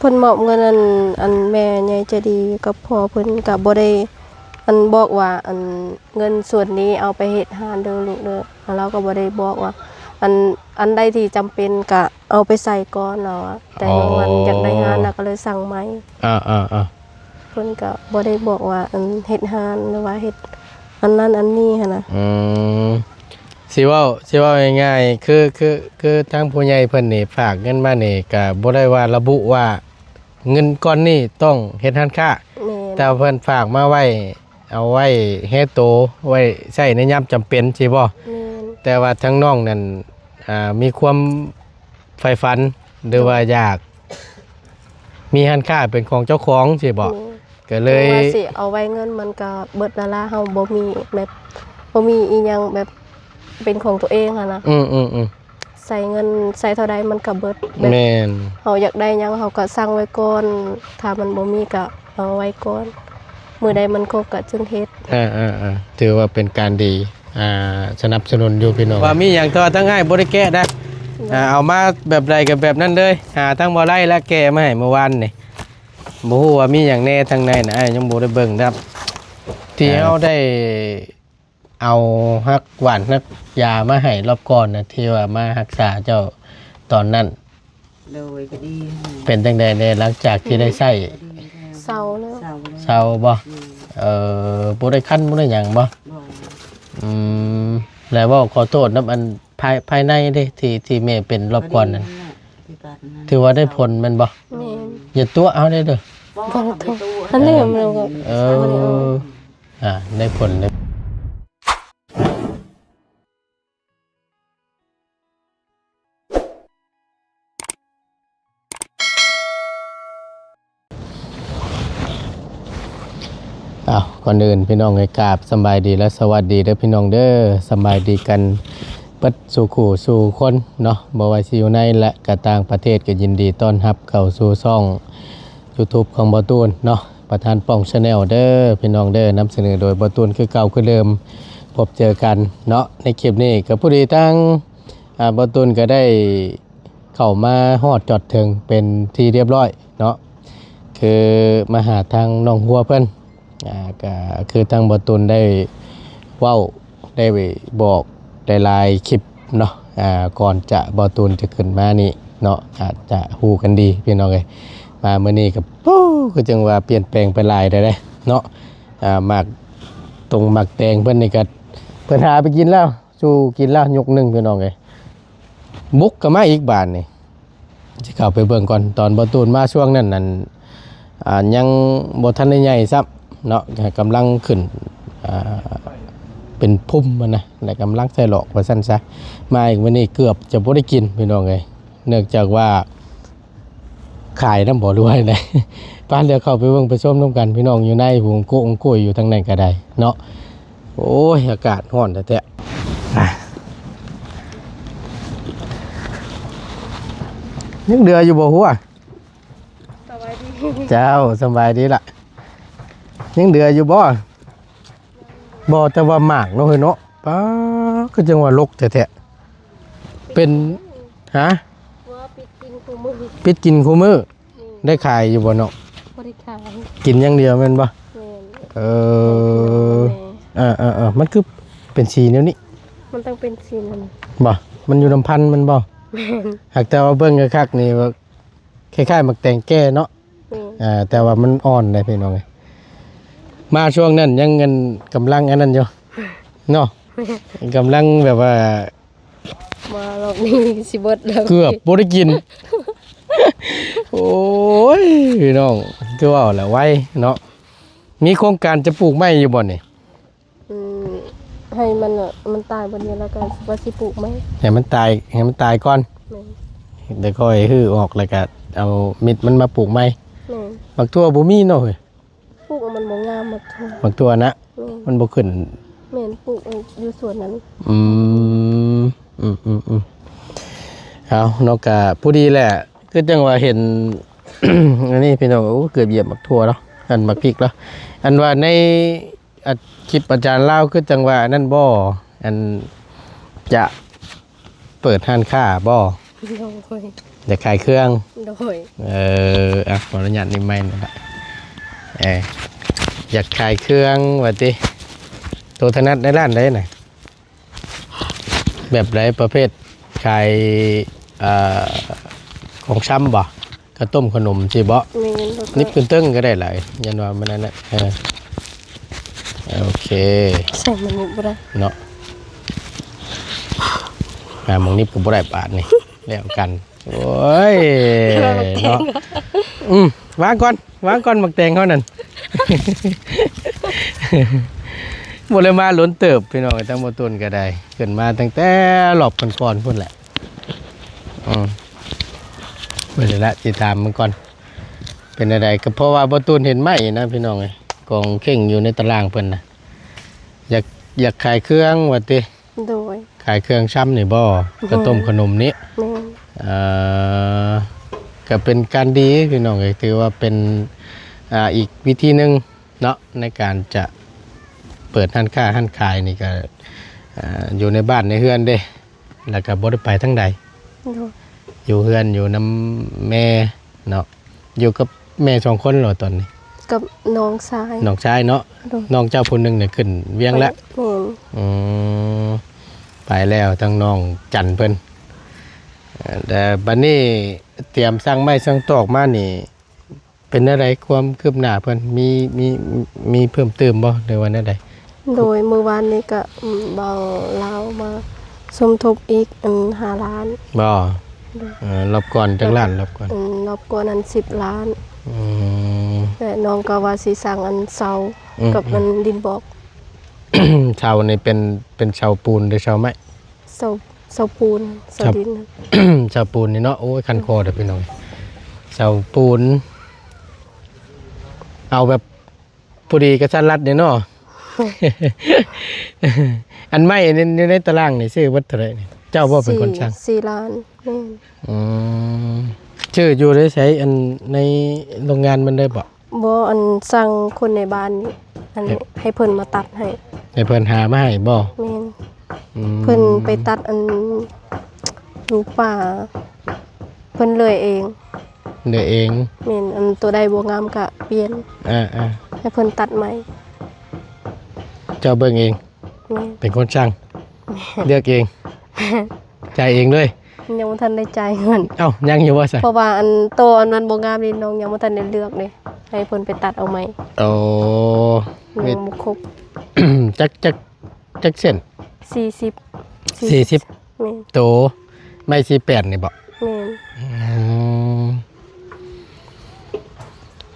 ເພິ່ນມອບເງິນອັນ ອັນແມ່ໃຫຍ່ໃຈດີກັບພໍ່ເພິ່ນກະບໍ່ໄດ້ ອັນບອກວ່າ ອັນເງິນສ່ວນນີ້ເອົາໄປເຮັດຮ້ານເດີລູກເດີ ລາວກໍບໍ່ໄດ້ບອກວ່າ ອັນ ອັນໃດທີ່ຈຳເປັນກະເອົາໄປໃຊ້ກ່ອນລາວວ່າ ແຕ່ນ້ອງອັນ ອໍ ຢາກໄດ້ຮ້ານລາວກໍເລີຍສັ່ງໃໝ່. ອ່າໆໆ ເພິ່ນກໍບໍ່ໄດ້ບອກວ່າ ອັນເຮັດຮ້ານ ຫຼືວ່າເຮັດອັນນັ້ນອັນນີ້ຫັ້ນນະ. ອືມ ຊິເວົ້າ ຊິເວົ້າງ່າຍໆ ຄື ຄື ຄືທາງຜູ້ໃຫຍ່ເພິ່ນນີ້ຝາກເງິນມານີ້ ກໍບໍ່ໄດ້ວ່າລະບຸວ່າເງິນກ້ອນນີ້ຕ້ອງເຮັດຮ້ານຄ້າ ແມ່ນ ແຕ່ເພິ່ນຝາກມາໄວ້ ເອົາໄວ້ແຮໂຕ ໄວ້ໃຊ້ໃນຍາມຈຳເປັນ ຊີ້ບໍ່? ແມ່ນ ແຕ່ວ່າທາງນ້ອງນັ້ນ ອ່າ ມີຄວາມໃຝ່ຝັນ ຫຼືວ່າຢາກມີຮ້ານຄ້າເປັນຂອງເຈົ້າຂອງ ຊີ້ບໍ່? ແມ່ນ ກໍເລີຍ ເພາະວ່າຊິເອົາໄວ້ເງິນມັນກໍເບິດແລ້ວລະ ເຮົາບໍ່ມີແບບ ບໍ່ມີອີ່ຫຍັງແບບເປັນຂອງຕົວເອງຫັ້ນນະ. ອືມໆໆ ໃຊ້ເງິນໃຊ້ເທົ່າໃດມັນກໍເບິດ ແບບ ແມ່ນ ເຮົາຢາກໄດ້ຫຍັງເຮົາກໍສັ່ງໄວ້ກ່ອນ ຖ້າມັນບໍ່ມີກໍເອົາໄວ້ກ່ອນ ມື້ໃດມັນຄົບກໍຈຶ່ງເຮັດ. ອ່າໆໆ ຖືວ່າເປັນການດີ ອ່າ ສະໜັບສະໜູນຢູ່ພີ່ນ້ອງ ວ່າມີຫຍັງ ແຕ່ວ່າທາງອ້າຍບໍ່ໄດ້ແກະນະ ອ່າ ເອົາມາແບບໃດກໍແບບນັ້ນເລີຍ ຫາທາງບໍ່ໄດ້ລະແກະມາໃຫ້ມື້ວານນີ້ ບໍ່ຮູ້ວ່າມີຫຍັງແດ່ທາງໃນນະ ອ້າຍຍັງບໍ່ໄດ້ເບິ່ງນຳ ທີ່ເຮົາໄດ້ ເອົາຮັກຫວ່ານຮັກຢາມາໃຫ້ລອບກ່ອນນະ ທີ່ວ່າມາຮັກສາເຈົ້າຕອນນັ້ນ. ໂດຍ ກໍດີ. ເປັນຈັ່ງໃດແດ່ ຫຼັງຈາກທີ່ໄດ້ໃຊ້? ກໍດີແລ້ວ ເຊົາແລ້ວ ເຊົາແລ້ວ ເຊົາບໍ່? ອືມ ເອີ ບໍ່ໄດ້ຄັນບໍ່ໄດ້ຫຍັງບໍ່? ບໍ່. ອືມ ແລ້ວເວົ້າຂໍໂທດນຳອັນພາຍ ພາຍໃນເດ້ ທີ່ ທີ່ແມ່ເປັນລອບກ່ອນນັ້ນ ກໍດີແລ້ວ ຄືກັນນັ້ນ ຖືວ່າໄດ້ຜົນແມ່ນບໍ່? ແມ່ນ. ຢ່າຕົວະເຮົາເດີ ບໍ່ ບໍ່ຕົວະ ອັນນີ້ມັນກໍ ເອີ ບໍ່ໄດ້ເອົາ ອ່າ ໄດ້ຜົນເລີຍ. ອ້າວ ກ່ອນອື່ນພີ່ນ້ອງເອີຍ ກາບສຳບາຍດີ ແລະ ສະຫວັດດີເດີພີ່ນ້ອງເດີ ສຳບາຍດີກັນເບິດສູ່ຄູ່ສູ່ຄົນເນາະ ບໍ່ວ່າຊິຢູ່ໃນ ແລະ ກະຕ່າງປະເທດ ກໍຍິນດີຕ້ອນຮັບເຂົ້າສູ່ຊ່ອງ ຢູທູບຂອງບ່າວຕູນເນາະ ປະທານປ່ອງ Channel ເດີພີ່ນ້ອງເດີ ນຳສະເໜີໂດຍບ່າວຕູນຄືເກົ່າຄືເດີມ ພົບເຈີກັນເນາະ ໃນຄລິບນີ້ກໍພໍດີທາງ ອ່າ ບ່າວຕູນກໍໄດ້ເຂົ້າມາຮອດຈອດເຖິງເປັນທີ່ຮຽບຮ້ອຍເນາະ ຄືມາຫາທາງນ້ອງຫົວເພິ່ນ ອ່າ ກໍຄືທາງບ່າວຕູນໄດ້ເວົ້າ ໄດ້ບອກໄດ້ຫຼາຍຄລິບເນາະ ອ່າ ກ່ອນຈະບ່າວຕູນຈະຂຶ້ນມານີ້ເນາະ ອາດຈະຮູ້ກັນດີພີ່ນ້ອງເອີຍ ມາມື້ນີ້ກໍ ໂອ້ ຄືຈັ່ງວ່າປ່ຽນແປງໄປຫຼາຍແທ້ເນາະ ອ່າ ໝາກຕົງໝາກແຕງເພິ່ນນີ້ກໍ ເພິ່ນຫາໄປກິນແລ້ວ ສູ່ກິນແລ້ວຍົກໜຶ່ງພີ່ນ້ອງເອີຍ ບຸກກໍມາອີກບາດນີ້ ຊິເຂົ້າໄປເບິ່ງກ່ອນ ຕອນບ່າວຕູນມາຊ່ວງນັ້ນນັ້ນ ອ່າ ຍັງບໍ່ທັນໄດ້ໃຫຍ່ຊ້ຳເນາະ ກຳລັງຂຶ້ນ ອ່າ ເປັນພຸ່ມຫັ້ນນະ ແລະ ກຳລັງໃສ່ຫຼອກວ່າຊັ້ນຊະ ມາອີກມື້ນີ້ເກືອບຈະບໍ່ໄດ້ກິນພີ່ນ້ອງເອີຍ ເນື່ອງຈາກວ່າຂາຍນຳບໍ່ ຫຼືວ່າໃດ ໄປ ດຽວເຂົ້າໄປເບິ່ງໄປຊົມນຳກັນພີ່ນ້ອງ ຢູ່ໃນຫູໂກ້ງໂກ້ຍຢູ່ທາງໃນກໍໄດ້ເນາະ. ໂອ້ຍ ອາກາດຮ້ອນແທ້ໆ ອ່ະ ຍັງເຫຼືອຢູ່ບໍ່ຫົວ? ສະບາຍດີ ເຈົ້າ ສະບາຍດີລະ ຍັງເຫຼືອຢູ່ບໍ່? ບໍ່ ແຕ່ວ່າໝາກເນາະເຮີຍເນາະ ປ້າ ຄືຈັ່ງວ່າລົກແທ້ໆ ເປັນ ຮະ? ວ່າປິດກິນຄູ່ມື້ ປິດກິນຄູ່ມື້ ນີ້ ໄດ້ຂາຍຢູ່ບໍ່ເນາະ? ບໍ່ໄດ້ຂາຍ ກິນຢ່າງດຽວແມ່ນບໍ່? ແມ່ນ ເອີ ແມ່ ເອີໆໆ ມັນຄືເປັນສີແນວນີ້? ມັນຕ້ອງເປັນສີນັ້ນ ບໍ່? ມັນຢູ່ນຳພັນມັນບໍ່? ແມ່ນ ຫາກແຕ່ວ່າເບິ່ງຄັກໆນີ້ ຄ້າຍໆໝາກແຕງແກ່ເນາະ ແມ່ນ ອ່າ ແຕ່ວ່າມັນອ່ອນເດ້ພີ່ນ້ອງເອີຍ ມາຊ່ວງນັ້ນຍັງອັນກຳລັງອັນນັ້ນຢູ່ເນາະ ກຳລັງແບບວ່າ ມາຮອບນີ້ຊິເບິດແລ້ວ ເກືອບບໍ່ໄດ້ກິນ ໂອ້ຍ ພີ່ນ້ອງ ຄືເວົ້າແຫຼະໄວເນາະ ມີໂຄງການຈະປູກໄມ້ຢູ່ບໍ່ນີ້? ອືມ ໃຫ້ມັນ ມັນຕາຍບາດນີ້ແລ້ວກໍວ່າຊິປູກໃໝ່ ໃຫ້ມັນຕາຍ ໃຫ້ມັນຕາຍກ່ອນ ແມ່ນ ແລ້ວຄ່ອຍຮື້ອອກ ແລ້ວກໍເອົາມິດມັນມາປູກໃໝ່ ແມ່ນ ໝາກຖົ່ວບໍ່ມີເນາະເຮີຍ ປູກມັນບໍ່ງາມໝາກຖົ່ວ ໝາກຖົ່ວນະ ແມ່ນ ມັນບໍ່ຂຶ້ນ ແມ່ນ ປູກຢູ່ສວນນັ້ນ ອືມ ອືມໆໆ ເອົາເນາະ ກະພໍດີແຫຼະ ຄືຈັ່ງວ່າເຫັນ ອັນນີ້ພີ່ນ້ອງ ໂອ້ ເກືອບຢຽບໝາກຖົ່ວເນາະ ອັນໝາກພິກເນາະ ອັນວ່າໃນ ອາ ຄລິບອາຈານລາວຄືຈັ່ງວ່າອັນນັ້ນບໍ່ ອັນຈະເປີດຮ້ານຄ້າບໍ່? ໂດຍ ຢາກຂາຍເຄື່ອງ. ໂດຍ. ເອີ ອ່ະ ຂໍອະນຸຍາດນີ້ໄມນີ້ລະ. ເອີ ຢາກຂາຍເຄື່ອງວ່າຕິ. ໂຕຖະໜັດໃນດ້ານໃດນະ? ແບບໃດ? ປະເພດຂາຍ ເອີ ຂອງຊຳບໍ່? ເຂົ້າຕົ້ມຂະໜົມຊີ້ບໍ່? ແມ່ນ. ນິບຂຶ້ນເທິງກໍໄດ້ຫຼາຍ ຢ້ານວ່າມັນອັນນັ້ນ. ເອີ ໂອເຄ ໃສ່ມັນນິບບໍ່ໄດ້ເນາະ. ຫາໝ່ອງນິບກໍບໍ່ໄດ້ບາດນີ້ ແລ້ວກັນ. ໂອ້ຍ ເນາະ. ອືມ ວາງກ່ອນ ວາງກ່ອນ ໝາກແຕງເຮົານັ້ນ. ບໍ່ໄດ້ມາດົນເຕີບພີ່ນ້ອງ ທາງບໍ່ຕຸນກໍໄດ້ ຂຶ້ນມາຕັ້ງແຕ່ລອບກ່ອນໆພຸ້ນແຫຼະ. ອືມ ເບິ່ງແລ້ວ ຊິຖາມເບິ່ງກ່ອນ ເປັນແນວໃດ. ກໍເພາະວ່າບໍ່ຕຸນເຫັນໄມ້ນະ ພີ່ນ້ອງເອີຍ ກອງເຄັ່ງຢູ່ໃນຕາລາງເພິ່ນນະ. ຢາກ ຢາກຂາຍເຄື່ອງວ່າຕິ? ໂດຍ. ຂາຍເຄື່ອງຊຳນີ້ບໍ່? ແມ່ນ. ເຂົ້າຕົ້ມຂະໜົມນີ້? ແມ່ນ. ເອີ ກໍເປັນການດີພີ່ນ້ອງເອີຍ ຖືວ່າເປັນ ອ່າ ອີກວິທີໜຶ່ງເນາະ ໃນການຈະເປີດຮ້ານຄ້າຮ້ານຂາຍນີ້ ກໍ ອ່າ ຢູ່ໃນບ້ານໃນເຮືອນເດ້ ແລ້ວກໍບໍ່ໄດ້ໄປທາງໃດ. ໂດຍ. ຢູ່ເຮືອນ ຢູ່ນຳແມ່ເນາະ. ຢູ່ກັບແມ່ສອງຄົນເນາະຕອນນີ້? ກັບນ້ອງຊາຍ. ນ້ອງຊາຍເນາະ. ໂດຍ. ນ້ອງເຈົ້າຜູ້ໜຶ່ງນີ້ຂຶ້ນວຽງແລ້ວ? ແມ່ນ. ອືມ ໄປແລ້ວ ທາງນ້ອງຈັນເພິ່ນ. ແຕ່ບັດນີ້ຕຽມສັ່ງໄມ້ສັ່ງຕອກມານີ້ ເປັນແນວໃດຄວາມຄືບໜ້າເພິ່ນ? ມີ ມີ ມີເພີ່ມເຕີມບໍ່ ຫຼືວ່າແນວໃດ? ໂດຍ. ມື້ວານນີ້ກະ ອືມ ບ່າວລາວມາສົມທົບອີກ ອັນ ຫ້າລ້ານ. ບໍ່? ໂດຍ. ເອີ ລອບກ່ອນຈັກລ້ານ? ລອບກ່ອນ ອືມ ລອບກ່ອນນັ້ນສິບລ້ານ. ອືມ ແລະ ນ້ອງກໍວ່າຊິສ້າງ ອັນ ເສົາ ອືມ ກັບ ອືມ ອັນ ດິນບລັອກ. ເສົານີ້ເປັນ ເປັນເສົາປູນ ຫຼື ເສົາໄມ້? ເສົາ ເສົາປູນ ເສົາ ເສົາດິນ ເສົາປູນນີ້ເນາະ. ໂອ້ຍ ຄັນຄໍເດີ້ພີ່ນ້ອງ ເສົາປູນ ເອົາແບບ ພໍດີກະຊັ້ນລັດເດ້ເນາະ. ອັນໄມ້ນີ້ ຢູ່ໃນຕາລາງນີ້ຊື້ເບິດເທົ່າໃດນີ້? ເຈົ້າບໍ່ເປັນຄົນສັ່ງ? ສີ່ ສີ່ລ້ານ. ແມ່ນ. ອືມ ຊື້ຢູ່ໃນໃສ? ອັນໃນໂຮງງານມັນເລີຍບໍ່? ບໍ່ ອັນສັ່ງຄົນໃນບ້ານນີ້ ອັນ ເອີ ໃຫ້ເພິ່ນມາຕັດໃຫ້. ໃຫ້ເພິ່ນຫາມາໃຫ້ບໍ່? ແມ່ນ. ອືມ ເພິ່ນໄປຕັດ ອັນ ຢູ່ປ່າ ເພິ່ນເລື່ອຍເອງ. ເລືອກເອງ. ແມ່ນ. ອັນໂຕໃດບໍ່ງາມກະປ່ຽນ. ເອີໆ ໃຫ້ເພິ່ນຕັດໃໝ່. ເຈົ້າເບິ່ງເອງ? ແມ່ນ. ເປັນຄົນສັ່ງ? ແມ່ນ. ເລືອກເອງ? ແມ່ນ. ຈ່າຍເອງເລີຍ? ຍັງບໍ່ທັນໄດ້ຈ່າຍເງິນ. ເອົ້າ ຍັງຢູ່ບໍ່ຊະ? ເພາະວ່າອັນໂຕອັນນັ້ນບໍ່ງາມນີ້ ນ້ອງຍັງບໍ່ທັນໄດ້ເລືອກເດ້ ໃຫ້ເພິ່ນໄປຕັດເອົາໃໝ່. ໂອ້ ຍັງບໍ່ຄົບ. ຈັກ ຈັກ ຈັກເສັ້ນ? ສີ່ສິບ. ສີ່ສິບ. ແມ່ນ. ໂຕໄມ້ສີ່ແປດນີ້ບໍ? ແມ່ນ. ອືມ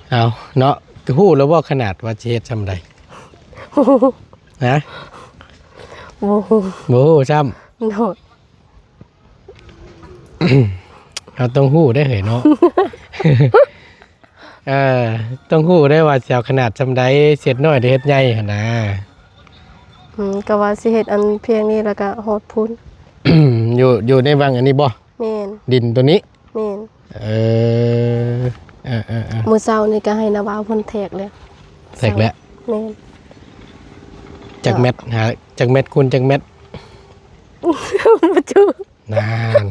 ເອົາເນາະ ຮູ້ແລ້ວບໍ່ຂະໜາດວ່າຊິເຮັດຊ່ຳໃດ? ຮະ? ບໍ່ຮູ້. ບໍ່ຮູ້ຊ້ຳ. ໂດຍ. ເຮົາຕ້ອງຮູ້ໄດ້ເຮີ້ຍເນາະ. ເອີ ຕ້ອງຮູ້ໄດ້ວ່າຊິເອົາຂະໜາດຊ່ຳໃດ ຊິເຮັດນ້ອຍຫຼືເຮັດໃຫຍ່ຫັ້ນນາ. ອືມ ກໍວ່າຊິເຮັດອັນພຽງນີ້ ແລ້ວກໍຮອດພຸ້ນ. ຢູ່ ຢູ່ໃນວັງອັນນີ້ບໍ່? ແມ່ນ. ດິນໂຕນີ້? ແມ່ນ. ເອີ ເອີໆໆ ມື້ເຊົ້ານີ້ກໍໃຫ້ນ້າບ່າວເພິ່ນແທກແລ້ວ. ແທກແລ້ວ? ແມ່ນ. ຈັກແມັດ? ຫາ ຈັກແມັດຄູນຈັກແມັດ? ບໍ່ຈັກ. ນັ້ນ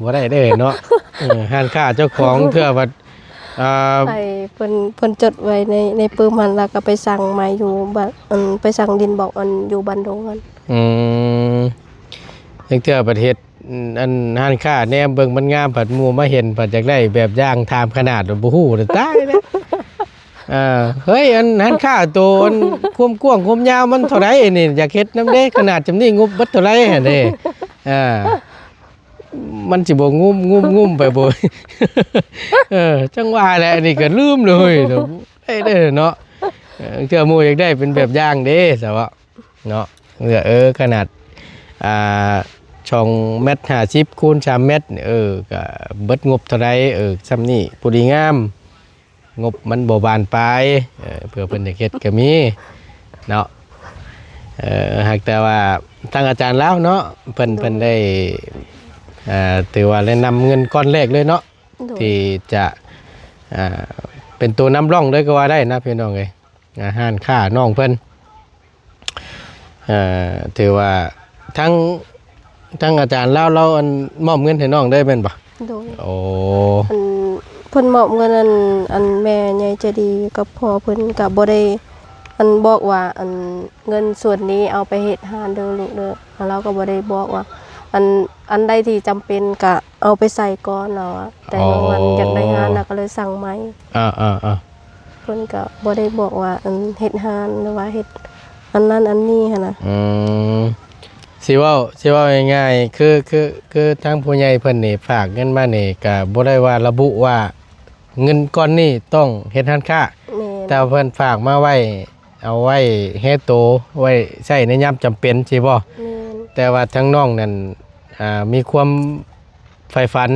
ບໍ່ໄດ້ເດ້ເນາະ. ເອີ ຮ້ານຄ້າເຈົ້າຂອງເທື່ອວ່າ ອ່າ ໃຫ້ເພິ່ນ ເພິ່ນຈົດໄວ້ໃນ ໃນປຶ້ມຫັ້ນ ແລ້ວກໍໄປສັ່ງໃໝ່ຢູ່ບ້ານ ອັນ ໄປສັ່ງດິນບລັອກ ອັນ ຢູ່ບ້ານດົງຫັ້ນ. ອືມ ລາງເທື່ອປະເທດ ອັນ ຮ້ານຄ້າແນມເບິ່ງມັນງາມ ພັດໝູ່ມາເຫັນ ພັດຢາກໄດ້ແບບຢ່າງ ຖາມຂະໜາດ ບໍ່ຮູ້ ຕາຍແລ້ວ. ເອີ ເຮີ້ຍ ອັນຮ້ານຄ້າໂຕ ອັນຄວາມກວ້າງຄວາມຍາວມັນເທົ່າໃດນີ້ ຢາກເຮັດນຳເດ້ ຂະໜາດຈຳນີ້ງົບເບິດເທົ່າໃດຫັ້ນເດ້. ເອີ ມັນຊິບໍ່ງຸ້ມໆໆໄປບໍ່? ເອີ ຈັ່ງວ່າແຫຼະ ອັນນີ້ກໍລືມເລີຍ ໄດ້ເດີເນາະ. ເອີ ເທື່ອໝູ່ຢາກໄດ້ເປັນແບບຢ່າງເດ້ ຊະເວາະ ເນາະ ເອີ ຂະໜາດ ອ່າ ສອງແມັດຫ້າສິບຄູນສາມແມັດ ເອີ ກະເບິດງົບເທົ່າໃດ ເອີ ຊ່ຳນີ້ພໍດີງາມ ງົບມັນບໍ່ບານປາຍ ເອີ ເພື່ອເພິ່ນຢາກເຮັດກະມີເນາະ. ເອີ ຫາກແຕ່ວ່າທາງອາຈານລາວເນາະ ເພິ່ນ ໂດຍ ເພິ່ນໄດ້ ເອີ ຖືວ່າໄດ້ນຳເງິນກ້ອນແລກເລີຍເນາະ ໂດຍ ທີ່ຈະ ເປັນໂຕນຳຮ່ອງເລີຍກໍວ່າໄດ້ນະ ພີ່ນ້ອງເອີຍ. ອາ ຮ້ານຄ້ານ້ອງເພິ່ນ ເອີ ຖືວ່າທັງ ທັງອາຈານລາວ ລາວ ອັນ ມອບເງິນໃຫ້ນ້ອງເລີຍແມ່ນບໍ່? ໂດຍ ໂອ້ ອັນເພິ່ນມອບເງິນ ອັນ ອັນແມ່ໃຫຍ່ໃຈດີກັບພໍ່ເພິ່ນກະບໍ່ໄດ້ ອັນ ບອກວ່າ ອັນ ເງິນສ່ວນນີ້ເອົາໄປເຮັດຮ້ານເດີລູກເດີ ລາວກໍບໍ່ໄດ້ບອກວ່າ ອັນ ອັນໃດທີ່ຈຳເປັນກະເອົາໄປໃຊ້ກ່ອນ ລາວວ່າ ແຕ່ ອໍ ວ່າມັນຢາກໄດ້ຮ້ານ ລາວກໍເລີຍສັ່ງໃໝ່. ອ່າໆໆ ເພິ່ນກໍບໍ່ໄດ້ບອກວ່າ ອັນ ເຮັດຮ້ານ ຫຼືວ່າເຮັດອັນນັ້ນອັນນີ້ຫັ້ນນະ. ອືມ ຊິເວົ້າ ຊິເວົ້າງ່າຍໆ ຄື ຄື ຄືທາງຜູ້ໃຫຍ່ເພິ່ນນີ້ຝາກເງິນມານີ້ ກໍບໍ່ໄດ້ວ່າລະບຸວ່າເງິນກ້ອນນີ້ຕ້ອງເຮັດຮ້ານຄ້າ ແມ່ນ ແຕ່ວ່າເພິ່ນຝາກມາໄວ້ ເອົາໄວ້ແຮໂຕ ໄວ້ໃຊ້ໃນຍາມຈຳເປັນ ຊີ້ບໍ່? ແມ່ນ ແຕ່ວ່າທາງນ້ອງນັ້ນ ອ່າ ມີຄວາມໃຝ່ຝັນ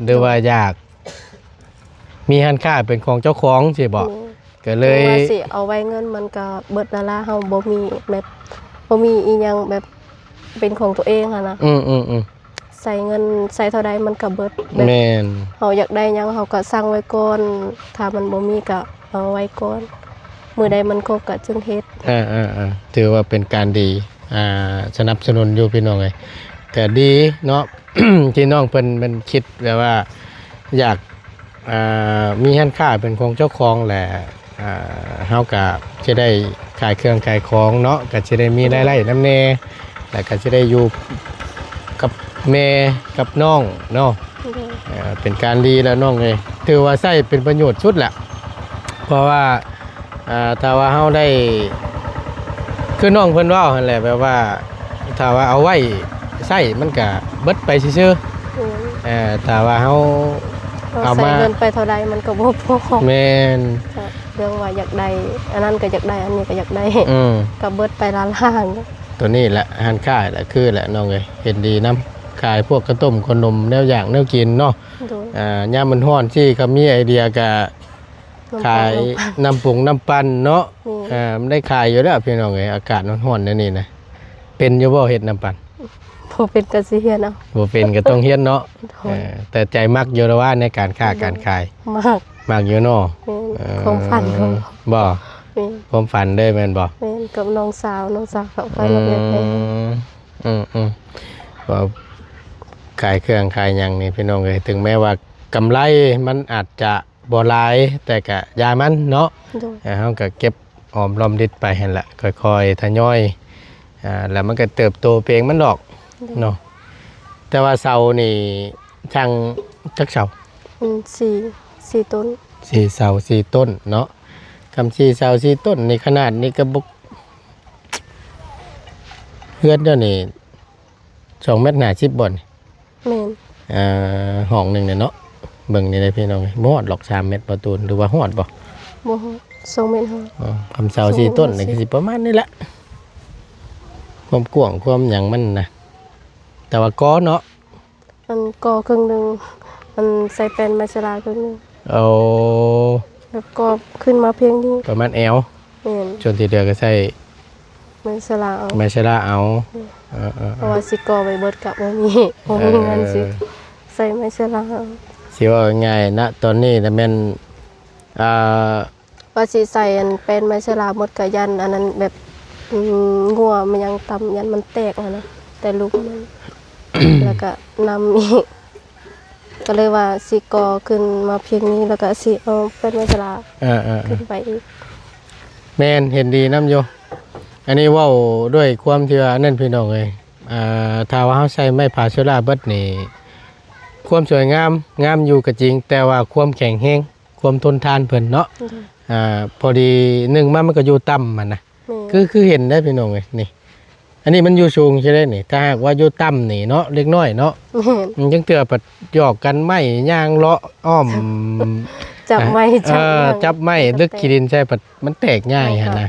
ຫຼືວ່າຢາກມີຮ້ານຄ້າເປັນຂອງເຈົ້າຂອງ ຊີ້ບໍ່? ແມ່ນ ກໍເລີຍ ເພາະວ່າຊິເອົາໄວ້ເງິນມັນກໍເບິດລະລະ ເຮົາບໍ່ມີແບບ ບໍ່ມີອີ່ຫຍັງແບບເປັນຂອງຕົວເອງຫັ້ນນະ. ອືມໆໆ ໃຊ້ເງິນໃຊ້ເທົ່າໃດມັນກໍເບິດ ແບບ ແມ່ນ ເຮົາຢາກໄດ້ຫຍັງເຮົາກໍສັ່ງໄວ້ກ່ອນ ຖ້າມັນບໍ່ມີກໍເອົາໄວ້ກ່ອນ ມື້ໃດມັນຄົບກໍຈຶ່ງເຮັດ. ອ່າໆໆ ຖືວ່າເປັນການດີ ອ່າ ສະໜັບສະໜູນຢູ່ພີ່ນ້ອງເອີຍ ກໍດີເນາະ ທີ່ນ້ອງເພິ່ນ ເພິ່ນຄິດແບບວ່າຢາກ ອ່າ ມີຮ້ານຄ້າເປັນຂອງເຈົ້າຂອງແຫຼະ ອ່າ ເຮົາກະຊິໄດ້ຂາຍເຄື່ອງຂາຍຂອງເນາະ ກະຊິໄດ້ມີລາຍໄດ້ນຳແດ່ ແລ້ວກະຊິໄດ້ຢູ່ກັບແມ່ກັບນ້ອງເນາະ. ໂດຍ ເອີ ເປັນການດີແລ້ວນ້ອງເອີຍ ຖືວ່າໃຊ້ເປັນປະໂຫຍດສຸດແຫຼະ ເພາະວ່າ ອ່າ ຖ້າວ່າເຮົາໄດ້ ຄືນ້ອງເພິ່ນເວົ້າຫັ້ນແຫຼະ ແບບວ່າ ຖ້າວ່າເອົາໄວ້ໃຊ້ມັນກະເບິດໄປຊື່ໆ. ແມ່ນ ເອີ ຖ້າວ່າເຮົາ ເຮົາ ເອົາ ໃຊ້ ມາ ເງິນໄປເທົ່າໃດມັນກໍບໍ່ພໍ. ແມ່ນ ເລື່ອງວ່າຢາກໄດ້ ອັນນັ້ນກໍຢາກໄດ້ ອັນນີ້ກໍຢາກໄດ້ ອືມ ກໍເບິດໄປລ້ານໆ. ຕົວນີ້ແຫຼະ ຮ້ານຄ້າແຫຼະ ຄືແຫຼະນ້ອງເອີຍ ເຫັນດີນຳ ຂາຍພວກເຂົ້າຕົ້ມເຂົ້າໜົມ ແນວຢາກແນວກິນເນາະ. ໂດຍ ອ່າ ຍາມມັນຮ້ອນຊີ້ ກໍມີໄອເດຍກະ ນ້ຳ ຂາຍ ປາ ນ້ຳ ນ້ຳປຸງນ້ຳປັ່ນເນາະ. ແມ່ນ ເອີ ມັນໄດ້ຂາຍຢູ່ແລ້ວພີ່ນ້ອງເອີຍ ອາກາດຮ້ອນໆແນວນີ້ນະ ເປັນຢູ່ບໍ່ເຮັດນ້ຳປັ່ນ? ບໍ່ເປັນກໍຊິຮຽນເອົາ. ບໍ່ເປັນກໍຕ້ອງຮຽນເນາະ. ໂດຍ ເອີ ແຕ່ໃຈມັກຢູ່ລະວ່າໃນການຄ້າ ໂດຍ ການຂາຍ ມັກ ມັກຢູ່ເນາະ. ແມ່ນ ເອີ ຄວາມຝັນ ບໍ່ ແມ່ນ ຄວາມຝັນເລີຍແມ່ນບໍ່? ແມ່ນ ກັບນ້ອງສາວ ນ້ອງສາວເຂົາໄປ ອືມ ເຮັດແດ່. ອືມໆ ເວົ້າຂາຍເຄື່ອງຂາຍຫຍັງນີ້ພີ່ນ້ອງເອີຍ ເຖິງແມ້ວ່າກຳໄລມັນອາດຈະ ບໍ່ຫຼາຍ ແຕ່ກະຢ່າມັນເນາະ. ໂດຍ ເຮົາກະເກັບຫອມລອມລິດໄປຫັ້ນແຫຼະ ຄ່ອຍໆທະຍອຍ ອ່າ ແລ້ວມັນກະເຕີບໂຕໄປເອງມັນດອກ. ໂດຍ ເນາະ ແຕ່ວ່າເສົານີ້ຊ່າງຈັກເສົາ? ອືມ ສີ່ ສີ່ຕົ້ນ ສີ່ເສົາສີ່ຕົ້ນເນາະ. ຄຳສີ່ເສົາສີ່ຕົ້ນນີ້ ຂະໜາດນີ້ກະບໍ່ ເຮືອນເຈົ້ານີ້ສອງແມັດຫ້າສິບບໍ່ນີ້? ແມ່ນ ອ່າ ຫ້ອງໜຶ່ງນີ້ເນາະ ເບິ່ງນີ້ເດ້ພີ່ນ້ອງເອີຍ ບໍ່ຮອດດອກສາມແມັດບໍ່ຕູນ ຫຼືວ່າຮອດບໍ່? ບໍ່ຮອດ ສອງແມັດຫ້າ. ອໍ ຄຳເສົາສີ່ຕົ້ນນີ້ ສອງແມັດຫ້າສິບ ກໍຊິປະມານນີ້ແຫຼະ ຄວາມກວ້າງຄວາມຫຍັງມັນນະ ແຕ່ວ່າກໍເນາະ ອັນກໍເຄິ່ງໜຶ່ງ ອັນໃສ່ແປ້ນໄມ້ສະລາເຄິ່ງໜຶ່ງ. ໂອ້ ແລ້ວກໍຂຶ້ນມາພຽງນີ້ ປະມານແອວ. ແມ່ນ ສ່ວນທີ່ເຫຼືອກໍໃສ່ໄມ້ສະລາເອົາ ໄມ້ສະລາເອົາ. ອືມ ເອີໆໆ ເພາະວ່າຊິກໍ່ໄວ້ເບິດກະບໍ່ມີ ບໍ່ມີເງິນ ເອີ ຊິໃສ່ໄມ້ສະລາເອົາ. ຊິເວົ້າງ່າຍໆນະ ຕອນນີ້ນະແມ່ນ ອ່າ ວ່າຊິໃສ່ອັນແປ້ນໄມ້ສະລາໝົດກະຢ້ານອັນນັ້ນແບບ ອືມ ງົວມັນຍັງຕຳ ຢ້ານມັນແຕກຫັ້ນນະ ແຕ່ລຸ່ມມັນ ແລ້ວກະນ້ຳອີກ ກໍເລີຍວ່າຊິກໍ່ຂຶ້ນມາພຽງນີ້ ແລ້ວກໍຊິເອົາແປ້ນໄມ້ສະລາ ເອີໆໆ ຂຶ້ນໄປອີກ. ແມ່ນ ເຫັນດີນຳຢູ່. ອັນນີ້ເວົ້າດ້ວຍຄວາມທີ່ວ່ານັ້ນພີ່ນ້ອງເອີຍ ອ່າ ຖ້າວ່າເຮົາໃຊ້ໄມ້ຜາໂຊລາເບິດນີ້ ຄວາມສວຍງາມ ງາມຢູ່ກໍຈິງ ແຕ່ວ່າຄວາມແຂງແຮງ ຄວາມທົນທານເພິ່ນເນາະ. ໂດຍ ອ່າ ພໍດີໜຶ່ງມາມັນກໍຢູ່ຕ່ຳຫັ້ນນະ. ແມ່ນ ຄື ຄືເຫັນໄດ໋ພີ່ນ້ອງເອີຍ ນີ້ ອັນນີ້ມັນຢູ່ສູງຊິໄດ໋ນີ້ ຖ້າຫາກວ່າຢູ່ຕ່ຳນີ້ເນາະ ເລັກນ້ອຍເນາະ. ແມ່ນ ມັນຈັ່ງເທື່ອພັດຢອກກັນໄມ້ຍ່າງເລາະອ້ອມ ຈັບໄມ້ ເອີ ຈັບຫຍັງ ຈັບໄມ້ ລຶກຂີ້ດິນໃສ່ພັດມັນແຕກງ່າຍຫັ້ນນະ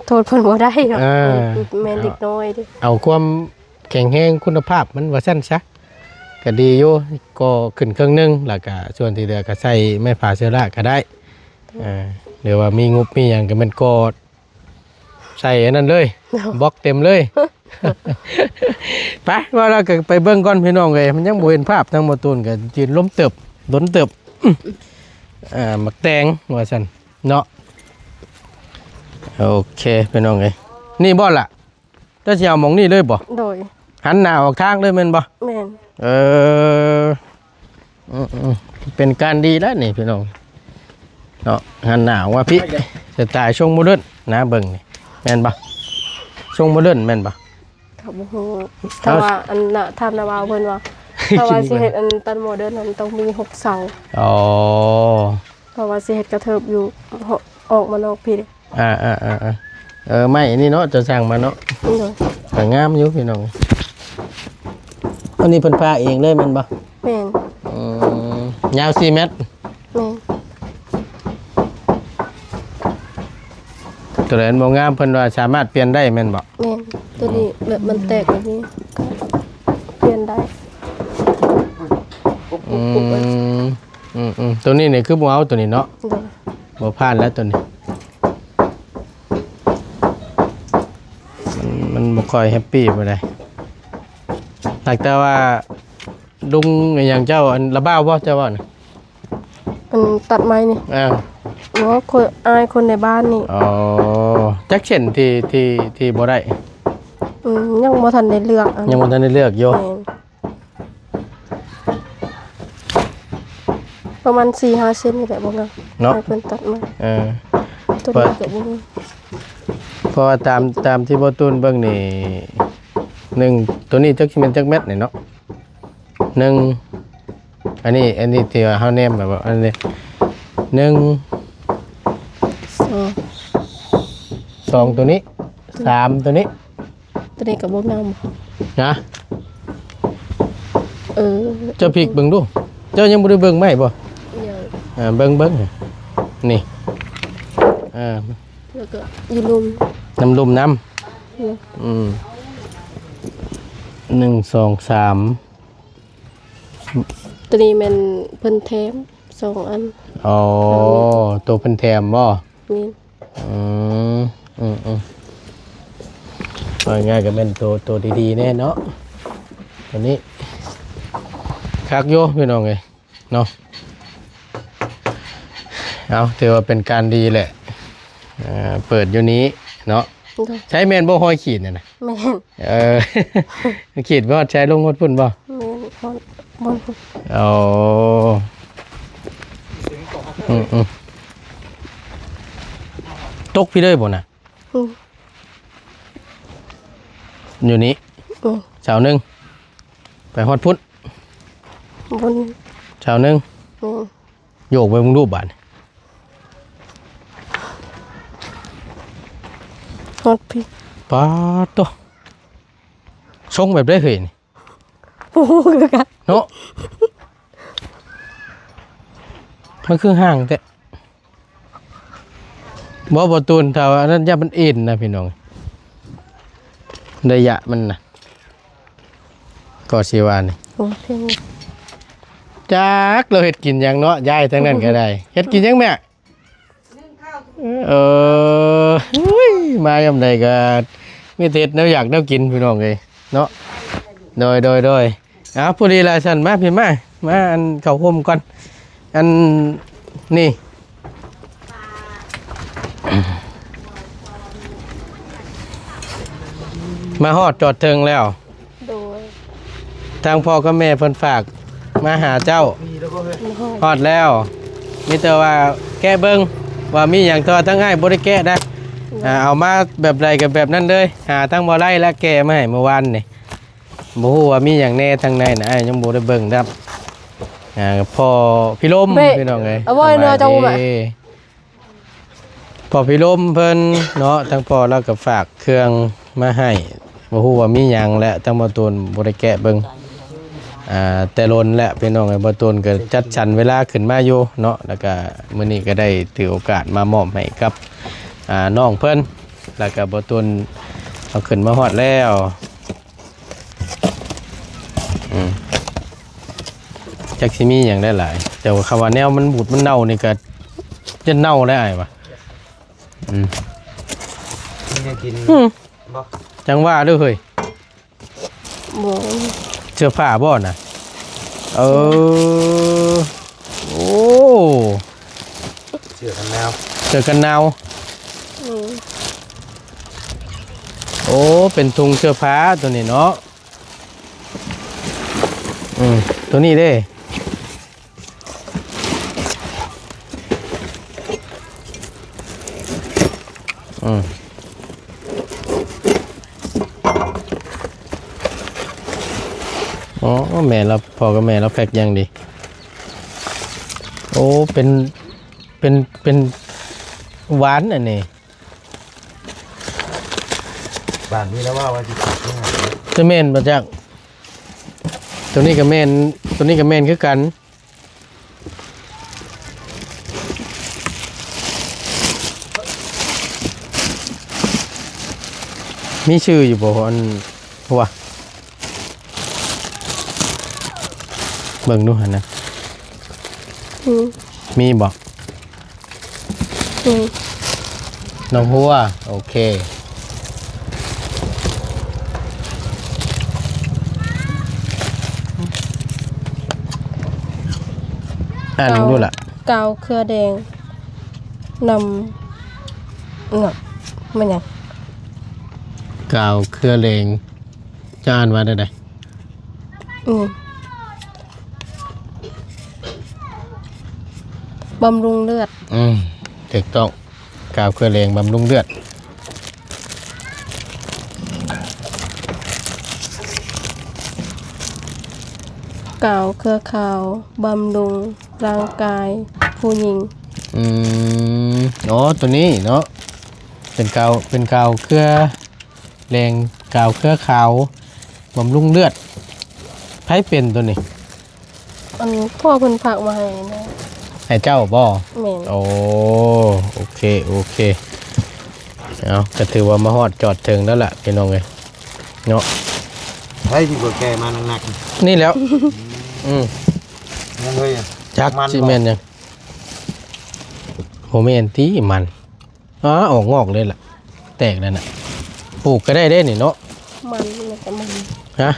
ໂທດເພິ່ນບໍ່ໄດ້ເນາະ. ເອີ ແມ່ນເດັກນ້ອຍເດ້ ເອົາຄວາມແຂງແຮງຄຸນນະພາບມັນວ່າຊັ້ນຊະ ກໍດີຢູ່ ກໍຂຶ້ນເຄິ່ງໜຶ່ງ ແລ້ວກໍສ່ວນທີ່ເຫຼືອກໍໃສ່ໄມ້ຜາເຊື້ອລາກກໍໄດ້. ເອີ ຫຼືວ່າມີງົບມີຫຍັງກໍແມ່ນກໍ ໃສ່ອັນນັ້ນເລີຍ ບລັອກເຕັມເລີຍ. ໄປ ວ່າແລ້ວກໍໄປເບິ່ງກ່ອນພີ່ນ້ອງເອີຍ ມັນຍັງບໍ່ເຫັນພາບ ທາງໝໍຕູນກໍຢືນລົມເຕີບ ດົນເຕີບ. ອືມ ອ່າ ໝາກແຕງວ່າຊັ້ນເນາະ. ໂອເຄພີ່ນ້ອງເອີຍ ນີ້ບໍ່ລະ ເຈົ້າຊິເອົາໝ່ອງນີ້ເລີຍບໍ່? ໂດຍ ຫັນໜ້າອອກທາງເລີຍແມ່ນບໍ່? ແມ່ນ ເອີ ອືມໆ ເປັນການດີແລ້ວນີ້ພີ່ນ້ອງເນາະ. ຫັນໜ້າອອກມາພີ້ ສະໄຕລ໌ຊົງໂມເດີນນະ ເບິ່ງນີ້ ແມ່ນບໍ່? ຊົງໂມເດີນແມ່ນບໍ່? ກໍບໍ່ຮູ້ ເອົາ ແຕ່ວ່າອັນນະ ຖາມນາບ່າວເພິ່ນວ່າ ຖ້າວ່າຊິເຮັດອັນຕັດໂມເດີນນັ້ນ ຕ້ອງມີຫົກເສົາ. ອໍ ເພາະວ່າຊິເຮັດກະເທີບຢູ່ ອອກມານອກພີ້ເດ້. ອ່າໆໆ ເອີ ໄມ້ນີ້ເນາະ ເຈົ້າສັ່ງມາເນາະ. ໂດຍ ກໍງາມຢູ່ພີ່ນ້ອງ. ອັນນີ້ເພິ່ນຜ່າເອງເລີຍແມ່ນບໍ່? ແມ່ນ. ອືມ ຍາວສີ່ແມັດ. ແມ່ນ. ຕົວໃດມັນບໍ່ງາມ ເພິ່ນວ່າສາມາດປ່ຽນໄດ້ແມ່ນບໍ່? ແມ່ນ. ຕົວນີ້ແບບມັນແຕກແບບນີ້ ກໍປ່ຽນໄດ້. ອືມ ອືມໆ ຕົວນີ້ນີ້ຄືບໍ່ເອົາຕົວນີ້ເນາະ. ໂດຍ ບໍ່ຜ່ານແລ້ວຕົວນີ້ ມັນ ມັນບໍ່ຄ່ອຍແຮັບປີປານໃດ. ຫາກແຕ່ວ່າລຸງອີຫຍັງເຈົ້າ ອັນລະບ່າວບໍ່ ເຈົ້າເວົ້ານະ? ອັນຕັດໄມ້ນີ້? ເອີ ບໍ່ ຄົນ ອ້າຍຄົນໃນບ້ານນີ້. ອໍ ຈັກເສັ້ນທີ່ ທີ່ ທີ່ບໍ່ໄດ້? ອືມ ຍັງບໍ່ທັນໄດ້ເລືອກ ຍັງບໍ່ທັນໄດ້ເລືອກຢູ່. ແມ່ນ. ປະມານສີ່ຫ້າເຊັນນີ້ແຫຼະ ບໍ່ງາມເນາະ ໃຫ້ເພິ່ນຕັດໃໝ່. ເອີ ຕົວນີ້ກໍບໍ່ງາມ ເພາະວ່າຕາມ ຕາມທີ່ບໍ່ຕູນເບິ່ງນີ້ ໜຶ່ງ ຕົວນີ້ຈັກຊິແມ່ນຈັກແມັດນີ້ເນາະ ໜຶ່ງ ອັນນີ້ ອັນນີ້ທີ່ວ່າເຮົາແນມແບບວ່າ ອັນນີ້ ໜຶ່ງ ສອງ ສອງ ຕົວນີ້ ສາມ ຕົວນີ້. ຕົວນີ້ກໍບໍ່ງາມ. ນະ ເອີ ເຈົ້າພິກເບິ່ງດູ ເຈົ້າຍັງບໍ່ໄດ້ເບິ່ງໄມ້ບໍ່? ຍັງ. ເອີ ເບິ່ງ ເບິ່ງ ນີ້ ເອີ ແລ້ວກໍຢູ່ລຸ່ມ ນຳລຸ່ມນຳ. ອືມ ອືມ ໜຶ່ງ ສອງ ສາມ ຕົວນີ້ແມ່ນເພິ່ນແຖມສອງອັນ. ອໍ ໂຕເພິ່ນແຖມບໍ່? ແມ່ນ. ອືມ ອືມໆ ເວົ້າງ່າຍໆ ກໍແມ່ນໂຕ ໂຕດີໆ ແນ່ເນາະ. ຕົວນີ້ຄັກຢູ່ພີ່ນ້ອງເອີຍເນາະ. ເອົາ ຖືວ່າເປັນການດີແຫຼະ ເອີ ເປີດຢູ່ນີ້ເນາະ. ໂດຍ. ໃຊ້ແມ່ນບໍ່ຮອຍຂີດນັ້ນນະ? ແມ່ນ. ເອີ ຂີດຮອດໃສ ລົງຮອດພຸ້ນບໍ່? ແມ່ນ ຮອດບ່ອນພຸ້ນ. ອໍ ອືມໆ ຕົກພີ້ເລີຍບໍ່ນະ? ອືມ ຢູ່ນີ້. ອືມ ເສົາໜຶ່ງ ໄປຮອດພຸ້ນ ພຸ້ນ ເສົາໜຶ່ງ. ອືມ ໂຍກໄປເບິ່ງດູບາດນີ້ ຮອດພີ້. ປາດໂທ້ ຊົງແບບໃດເຮີ້ຍນີ້? ບໍ່ຮູ້ຄືກັນເນາະ ມັນຄືຫ່າງແທ້. ບໍ່ ບໍ່ຕູນ ຖ້າວ່າອັນນັ້ນ ຢ້ານມັນເອັນນະພີ່ນ້ອງ ໄລຍະມັນນະ ກໍຊິວ່ານີ້. ໂອເຄ ຈັກລາວເຮັດກິນຫຍັງເນາະ ຍ້າຍທາງນັ້ນກໍໄດ້. ເຮັດກິນຫຍັງແມ່? ເອີ ໂອ້ຍ ມາຍາມໃດກໍມີແຕ່ເຮັດແນວຢາກແນວກິນພີ່ນ້ອງເອີຍເນາະ. ໂດຍ ໂດຍ ໂດຍ. ເອົາ ພໍດີລະຊັ້ນ ມາພີ້ ມາ ມາ ອັນ ເຂົ້າຮົ່ມກ່ອນ ອັນນີ້ ມາຮອດຈອດເຖິງແລ້ວ. ໂດຍ. ທາງພໍ່ກັບແມ່ເພິ່ນຝາກມາຫາເຈົ້າ. ຮອດແລ້ວ ມີແຕ່ວ່າແກະເບິ່ງວ່າມີຫຍັງ ແຕ່ວ່າທາງອ້າຍບໍ່ໄດ້ແກະນະ. ໂດຍ. ອ່າ ເອົາມາແບບໃດກໍແບບນັ້ນເລີຍ. ຫາທາງບໍ່ໄດ້ ແລະ ແກະມາໃຫ້ມື້ວານນີ້. ບໍ່ຮູ້ວ່າມີຫຍັງແດ່ທາງໃນນະ ອ້າຍຍັງບໍ່ໄດ້ເບິ່ງນຳ. ອ່າ ພໍ່ພີ່ລົມ ເບ້ ພີ່ນ້ອງເອີຍ ເອົາໄວ້ເນາະ ສະບາຍດີ ເຈົ້າ ພໍ່ພີ່ລົມເພິ່ນເນາະ ທາງພໍ່ລາວກໍຝາກເຄື່ອງມາໃຫ້ ບໍ່ຮູ້ວ່າມີຫຍັງ ແລະ ທາງບ່າວຕູນບໍ່ໄດ້ແກະເບິ່ງ ອ່າ ແຕ່ດົນແລ້ວ ພີ່ນ້ອງເອີຍ. ບ່າວຕູນກໍຈັດສັນເວລາຂຶ້ນມາຢູ່ເນາະ ແລ້ວກໍມື້ນີ້ກໍໄດ້ຖືໂອກາດມາມອບໃຫ້ກັບ ອ່າ ນ້ອງເພິ່ນ ແລ້ວກໍບ່າວຕູນເອົາຂຶ້ນມາຮອດແລ້ວ. ອືມ ຈັກຊິມີຫຍັງໄດ້ຫຼາຍ ແຕ່ວ່າຄຳວ່າແນວມັນບູດມັນເນົ່ານີ້ກໍຈະເນົ່າແລ້ວອ້າຍວ່າ. ອືມ ມີແນວກິນ ອືມ ບໍ່? ຈັ່ງວ່າເດີ້ເຮີ້ຍ. ບໍ່ ເສື້ອຜ້າບໍ່ນະ? ເອີ ໂອ້ ເສື້ອກັນໜາວ ເສື້ອກັນໜາວ. ອືມ ໂອ້ ເປັນທຸງເສື້ອຜ້າໂຕນີ້ເນາະ. ອືມ ໂຕນີ້ເດ້ ອືມ ອໍ ແມ່ລາວ ພໍ່ກັບແມ່ລາວແພັກຢ່າງດີ. ໂອ້ ເປັນ ເປັນ ເປັນຫວານອັນນີ້. ບາດນີ້ລະວ່າ ວ່າຊິຕັດຍັງໄງ? ຈະແມ່ນບໍ່ຈັກ? ໂຕນີ້ກໍແມ່ນ ໂຕນີ້ກໍແມ່ນຄືກັນ. ມີຊື່ຢູ່ບໍ່? ອັນ ຫົວ ເບິ່ງດູຫັ້ນນະ. ອືມ ມີບໍ່? ອືມ ນ້ອງຫົວ ໂອເຄ. ອ່ານເບິ່ງດູລະ. ກາວເຄືອແດງ ນຳ ເນາະ ແມ່ນຫຍັງ? ກາວເຄືອແດງ ຈະອ່ານວ່າແນວໃດ? ອືມ ບຳລຸງເລືອດ. ອືມ ຖືກຕ້ອງ. ກາວເຄືອແດງບຳລຸງເລືອດ. ກາວເຄືອຂາວບຳລຸງຮ່າງກາຍຜູ້ຍິງ. ອືມ ອໍ ໂຕນີ້ເນາະ ເປັນກາວ ເປັນກາວເຄືອແດງ ກາວເຄືອຂາວບຳລຸງເລືອດ. ໃຜເປັນໂຕນີ້? ອັນພໍ່ເພິ່ນຝາກມາໃຫ້ນະ. ໃຫ້ເຈົ້າບໍ່? ແມ່ນ. ໂອ້ ໂອເຄ ໂອເຄ. ເອົາ ກໍຖືວ່າມາຮອດຈອດເຖິງແລ້ວລະ ພີ່ນ້ອງເອີຍ ເນາະ. ໃຜທີ່ບໍ່ແກ່ມາໜັກໆ ນີ້ແຫຼ້ວ. ອືມ ຍັງເຮີຍ ຈັກ ມັນ ຊິແມ່ນຫຍັງ? ບໍ່ແມ່ນຕິ ມັນ. ອາ ອອກງອກເລີຍລະ ແຕກແລ້ວນະ. ປູກກໍໄດ້ເດ້ນີ້ເນາະ. ມັນ ມັນກໍມັນ. ຮະ?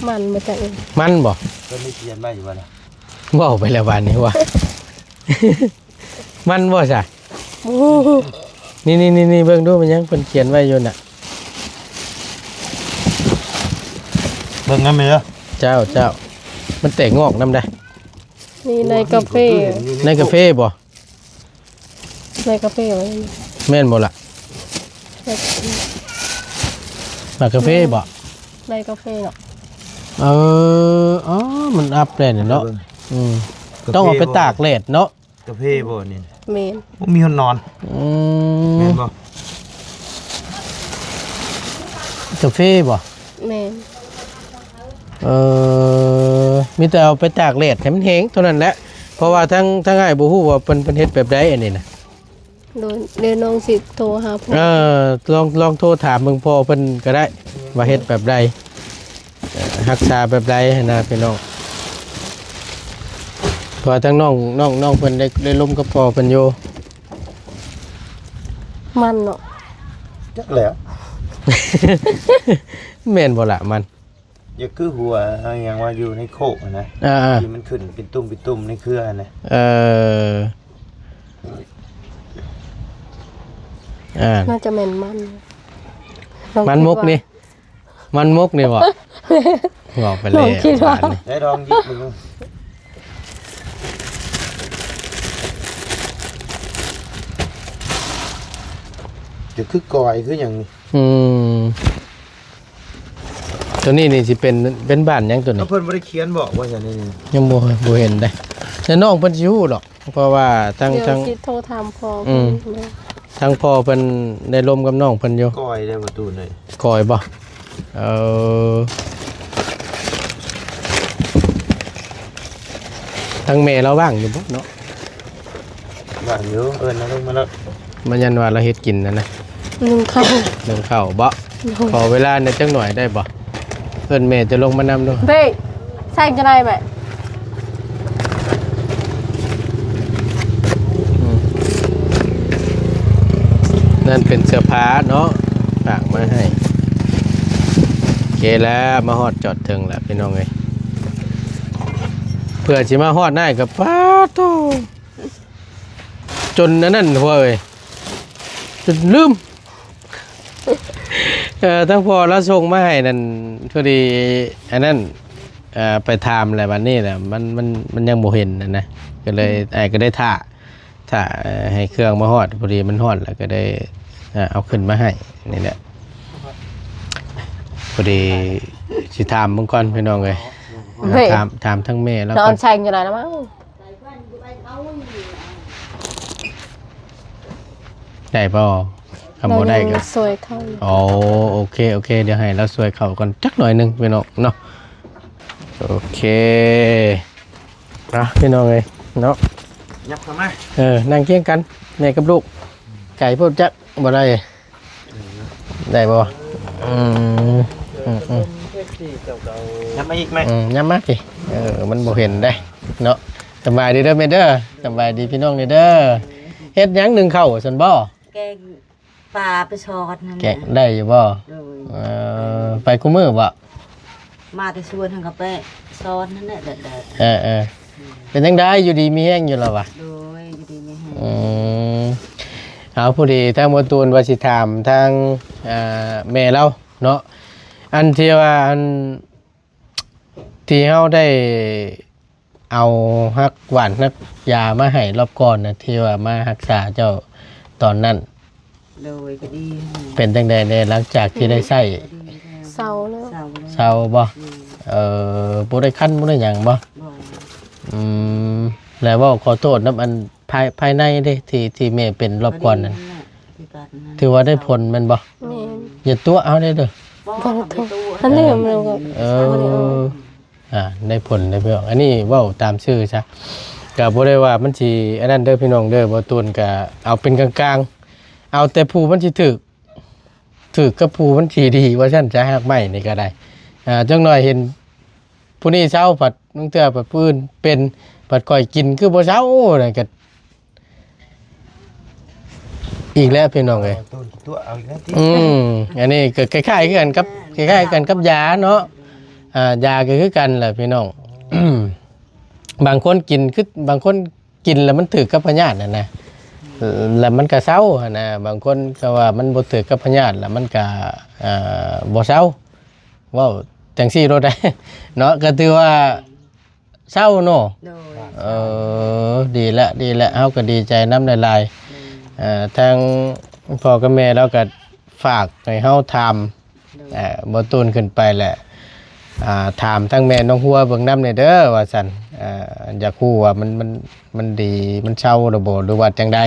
ມັນບໍ່ຈັກເອີຍ. ມັນບໍ່? ເພິ່ນໄດ້ຂຽນໄວ້ຢູ່ບໍ່ລະ? ເວົ້າໄປແລ້ວບາດນີ້ວ່າ ມັນບໍ່ຊະ? ໂອ້ ນີ້ໆໆ ເບິ່ງດູ ມັນຍັງ ເພິ່ນຂຽນໄວ້ຢູ່ນະ. ເບິ່ງນຳແມ່ເດີ. ເຈົ້າ ເຈົ້າ ມັນແຕກງອກນຳໄດ໋. ນີ້ໃນກາເຟ. ໃນກາເຟບໍ່? ໃນກາເຟບໍ່? ແມ່ນບໍ່ລະ? ໃນ ໝາກກາເຟບໍ່? ໃນກາເຟເນາະ. ເອີ ອໍ ມັນອັບແລ້ວນີ້ເນາະ. ເບິ່ງ ອືມ ກາເຟ ຕ້ອງເອົາໄປຕາກແດດເນາະ. ກາເຟບໍ່ນີ້? ແມ່ນ. ໂອ້ ມີຮອດໜອນ. ອືມ ແມ່ນບໍ່? ກາເຟບໍ່? ແມ່ນ. ເອີ ມີແຕ່ເອົາໄປຕາກແດດໃຫ້ມັນແຫ້ງເທົ່ານັ້ນແຫຼະ ເພາະວ່າທາງ ທາງອ້າຍບໍ່ຮູ້ວ່າເພິ່ນ ເພິ່ນເຮັດແບບໃດອັນນີ້ນະ. ໂດຍ ດຽວນ້ອງຊິໂທຫາພໍ່. ເອີ ລອງ ລອງໂທຖາມເບິ່ງພໍ່ເພິ່ນກໍໄດ້ ວ່າເຮັດແບບໃດ ເອີ ຮັກສາແບບໃດຫັ້ນນະພີ່ນ້ອງ. ເພາະວ່າທາງນ້ອງ ນ້ອງ ນ້ອງເພິ່ນໄດ້ ໄດ້ລົມກັບພໍ່ເພິ່ນຢູ່. ມັນເນາະ ຈັກແຫຼ້ວ ແມ່ນບໍ່ລະ? ມັນ ຢ່າຄືຫົວຫຍັງວ່າຢູ່ໃນໂຄກຫັ້ນນະ. ອ່າໆ ທີ່ມັນຂຶ້ນເປັນຕຸ່ມເປັນຕຸ່ມໃນເຄືອຫັ້ນນະ. ເອີ ອ່າ ໜ້າຈະແມ່ນມັນ ມັນມົກນີ້ ມັນມົກນີ້ບໍ່? ເວົ້າໄປແລ້ວ ນ້ອງຄິດວ່າ ບາດນີ້ ໄດ້ລອງຢິບເບິ່ງ ຈະຄືກ້ອຍຄືຫຍັງນີ້. ອືມ ຕົວນີ້ນີ້ຊິເປັນ ເປັນບ້ານຫຍັງຕົວນີ້? ເພິ່ນບໍ່ໄດ້ຂຽນບອກວ່າຊັ້ນນີ້ ຍັງບໍ່ ບໍ່ເຫັນເດ້. ແຕ່ນ້ອງເພິ່ນຊິຮູ້ດອກ ເພາະວ່າທາງ ດຽວ ທາງ ຊິໂທຖາມພໍ່. ອືມ ເພິ່ນ ທາງພໍ່ເພິ່ນໄດ້ລົມກັບນ້ອງເພິ່ນຢູ່. ກ້ອຍໄດ້ປະຕູເລີຍ. ກ້ອຍບໍ່? ເອີ ທາງແມ່ລາວວ່າງຢູ່ບໍ່ເນາະ? ວ່າງຢູ່ ເອີ້ນລາວລົງມາໂລດ. ມາຍັນວ່າລາວເຮັດກິນຫັ້ນນະ. ໜຶ້ງເຂົ້າ ໜຶ້ງເຂົ້າບໍ່? ໂດຍ. ຂໍເວລາແດ່ຈັກໜ້ອຍໄດ້ບໍ່? ເອີ້ນແມ່ຈະລົງມານຳດ້ວຍ. ເບ ໃສ່ຈະໄດ້ແບບ ອືມ ນັ້ນເປັນເສື້ອຜ້າເນາະ ຝາກມາໃຫ້. ໂອເຄແລ້ວ ມາຮອດຈອດເຖິງແລ້ວພີ່ນ້ອງເອີຍ. ເພື່ອຊິມາຮອດໄດ້ກໍ ປາໂທ້ ຈົນອັນນັ້ນ ຫົວເອີຍ ຈົນລືມ. ເອີ ທາງພໍ່ລາວສົ່ງມາໃຫ້ນັ້ນ ພໍດີອັນນັ້ນ ເອີ ໄປຖາມແລ້ວ ບັດນີ້ແຫຼະ ມັນ ມັນ ມັນຍັງບໍ່ເຫັນຫັ້ນນະ ກໍເລີຍ ອືມ ອ້າຍກໍໄດ້ຖ້າ ຖ້າ ເອີ ໃຫ້ເຄື່ອງມາຮອດ ພໍດີມັນຮອດ ແລ້ວກໍໄດ້ ອ່າ ເອົາຂຶ້ນມາໃຫ້ນີ້ແຫຼະ. ພໍດີຊິຖາມເບິ່ງກ່ອນພີ່ນ້ອງເອີຍ. ເອີຍ ຖາມ ຖາມທາງແມ່ລາວ ນອນ ກ່ອນ ແຊງຢູ່ນັ້ນລະມັ້ງ. ໄດ້ບໍ່? ຄັນບໍ່ໄດ້ກໍ ໄດ້ຢູ່ ຊ່ວຍເຂົາຢູ່. ອໍ ໂອເຄ ໂອເຄ ດຽວໃຫ້ລາວຊ່ວຍເຂົາກ່ອນຈັກໜ້ອຍໜຶ່ງພີ່ນ້ອງເນາະ. ໂອເຄ ອ່ະ ພີ່ນ້ອງເອີຍເນາະ ຍັບເຂົ້າມາ. ເອີ ນັ່ງຄຽງກັນ ແມ່ກັບລູກ ໄກໂພດຈັກ ບໍ່ໄດ້. ໄດ້ບໍ່? ອືມ ອືມ ອືມ ຍັບມາອີກແມ່. ອືມ ຍັບມາຕິ. ເອີ ມັນບໍ່ເຫັນໄດ໋ເນາະ. ສະບາຍດີເດີແມ່ເດີ ສະບາຍດີພີ່ນ້ອງເດີ. ເຮັດຫຍັງ ໜຶ້ງເຂົ້າຊັ້ນບໍ່? ແກງປາໄປຊອດນັ້ນແຫຼະ. ແກງໄດ້ຢູ່ບໍ່? ໂດຍ. ເອີ ໄປຄູ່ມື້ບໍ່? ມາແຕ່ສວນຫັ້ນກໍໄປຊອດນັ້ນແຫຼະ ແດດໆ. ເອີໆ ເປັນຈັ່ງໃດ ຢູ່ດີມີແຮງຢູ່ລະວະ? ໂດຍ ຢູ່ດີມີແຮງ. ອືມ ເອົາ ພໍດີທາງບໍ່ຕູນວ່າຊິຖາມທາງ ອ່າ ແມ່ລາວເນາະ ອັນທີ່ວ່າ ອັນທີ່ເຮົາໄດ້ເອົາຮັກຫວ່ານຮັກຢາມາໃຫ້ລອບກ່ອນນະ ທີ່ວ່າມາຮັກສາເຈົ້າຕອນນັ້ນ. ໂດຍ ກໍດີ. ເປັນຈັ່ງໃດແດ່ ຫຼັງຈາກທີ່ໄດ້ໃຊ້? ກໍດີແລ້ວ. ເຊົາແລ້ວ. ເຊົາແລ້ວ. ເຊົາບໍ່? ອືມ. ເອີ ບໍ່ໄດ້ຄັນບໍ່ໄດ້ຫຍັງບໍ່? ບໍ່. ອືມ ແລ້ວເວົ້າຂໍໂທດນຳອັນພາຍ ພາຍໃນເດ້ ທີ່ ທີ່ແມ່ເປັນລອບກ່ອນນັ້ນ ກໍດີແຫຼະ ຄືກັນນັ້ນ ຖືວ່າໄດ້ຜົນແມ່ນບໍ່? ແມ່ນ. ຢ່າຕົວະເຮົາເດີ. ບໍ່ ບໍ່ຕົວະ. ອັນນີ້ມັນກໍ ເອີ ບໍ່ໄດ້ເອົາ ອ່າ ໄດ້ຜົນເດ້ພີ່ນ້ອງ. ອັນນີ້ເວົ້າຕາມຊື່ຊະ ກໍບໍ່ໄດ້ວ່າມັນຊິອັນນັ້ນເດີພີ່ນ້ອງເດີ. ບໍ່ຕູນກໍເອົາເປັນກາງໆ ເອົາແຕ່ຜູ້ມັນຊິຖືກ ຖືກກັບຜູ້ມັນຊິດີວ່າຊັ້ນຊະ. ຮາກໄມ້ນີ້ກໍໄດ້ ອ່າ ຈັກໜ້ອຍເຫັນຜູ້ນີ້ເຊົາ ພັດ ບາງເທື່ອພັດຜູ້ອື່ນເປັນ ພັດຂ້ອຍກິນຄືບໍ່ເຊົາ ນັ້ນກໍອີກແລ້ວພີ່ນ້ອງເອີຍ. ໂອ້ຍ ໂຕນຕົວະເອົາອີກແລ້ວຕິ. ອືມ ອັນນີ້ກໍຄ້າຍໆຄືກັນກັບ ຄ້າຍໆຄືກັນກັບຢາເນາະ. ອ່າ ຢາກໍຄືກັນແຫຼະພີ່ນ້ອງ. ບາງຄົນກິນຄື ບາງຄົນ ກິນແລ້ວມັນຖືກກັບພະຍາດຫັ້ນນະ ແລ້ວມັນກະເຊົາຫັ້ນນະ. ບາງຄົນກໍວ່າມັນບໍ່ຖືກກັບພະຍາດ ແລ້ວມັນກະ ເອີ ບໍ່ເຊົາ ເວົ້າຈັ່ງຊີ້ໂລດໄດ໋ເນາະ. ກໍຖືວ່າເຊົາເນາະ. ໂດຍ. ເອີ ດີລະ ດີລະ ເຮົາກໍດີໃຈນຳຫຼາຍໆ. ໂດຍ. ເອີ ທາງພໍ່ກັບແມ່ລາວກໍຝາກໃຫ້ເຮົາຖາມ ໂດຍ ອ່າ ບໍ່ຕູນຂຶ້ນໄປແຫຼະ ອ່າ ຖາມທາງແມ່ນ້ອງຫົວເບິ່ງນຳແດ່ເດີວ່າຊັ້ນ. ອ່າ ຢາກຮູ້ວ່າມັນ ມັນ ມັນດີ ມັນເຊົາແລ້ວບໍ່ ຫຼືວ່າຈັ່ງໃດ